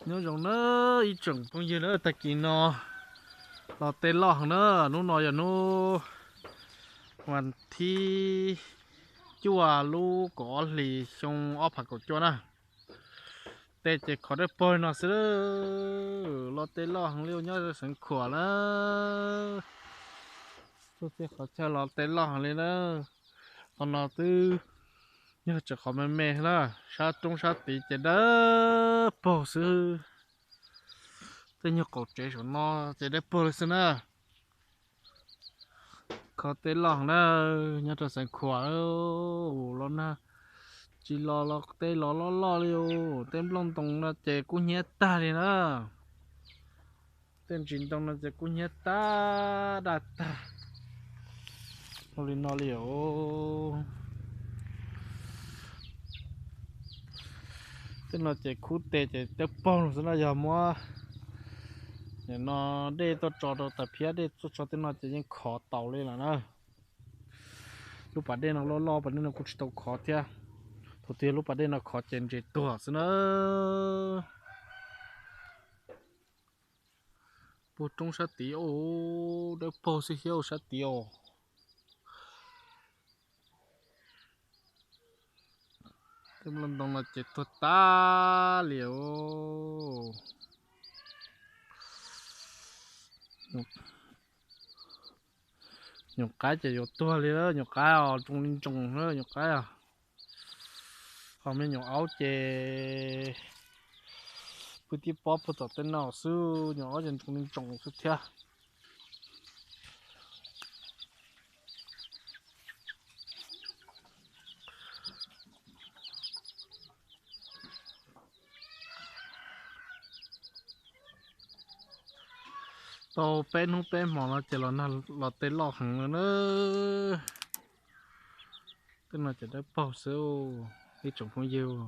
Nyob zoo na ib tsoom phooj ywg na, tag kis no los tej loj heev na. Hnub no yog hnub vas thib cuaj lub kaum ob hlis xyoo ob phav kaum cuaj na. Tej ces khov dawb paug li no xwb. Los tej loj heev li nyob Xeev Khuam na. Tuaj txij qhov chaw los tej loj heev li na. Qhov no twb yog tseem qhov me me na, sab roob sab tid ces dawb paug xwb. Tej nyuag qaum tsev saum no ces dawb paug li xwb na. Khov tej loj na, nyob rau Xeev Khuam los na, tsis los los tej los loj loj li os. Tej nplooj ntoo no ces kub hnyiab tag li na. Tej ntsis ntoo no ces kub hnyiab tag daj tag. Ua li no li os. Tej no ces khub tes ces dawb paug xwb na, yog muab nim no dej tuaj tso rau tas phiab dej tuaj tso tej no ces yeej khov taus li lawm na. Lub pas dej no loj loj, pas dej no kuj tsis tau khov thiab. Thaum twg lub pas dej no khov ces ntses tuag xwb na. Puag roob sab tid os, dawb paug xwb thiab sab tid os. Tej nplooj ntoo no ces tuag tag li os. Nyuam qaib ces yuav tuag li, nyuam qaib os, ntsoos li ntsoos na nyuam qaib os. Ho me nyuam aub ces pw tib pob puag tom tej no xwb, nyuam aub ces ntsoos li ntsoos xwb thiab. Tau peb hnub peb hmo no ces los tej loj heev lawm na. Tej no ces dawb paug xwb ib tsoom phooj ywg.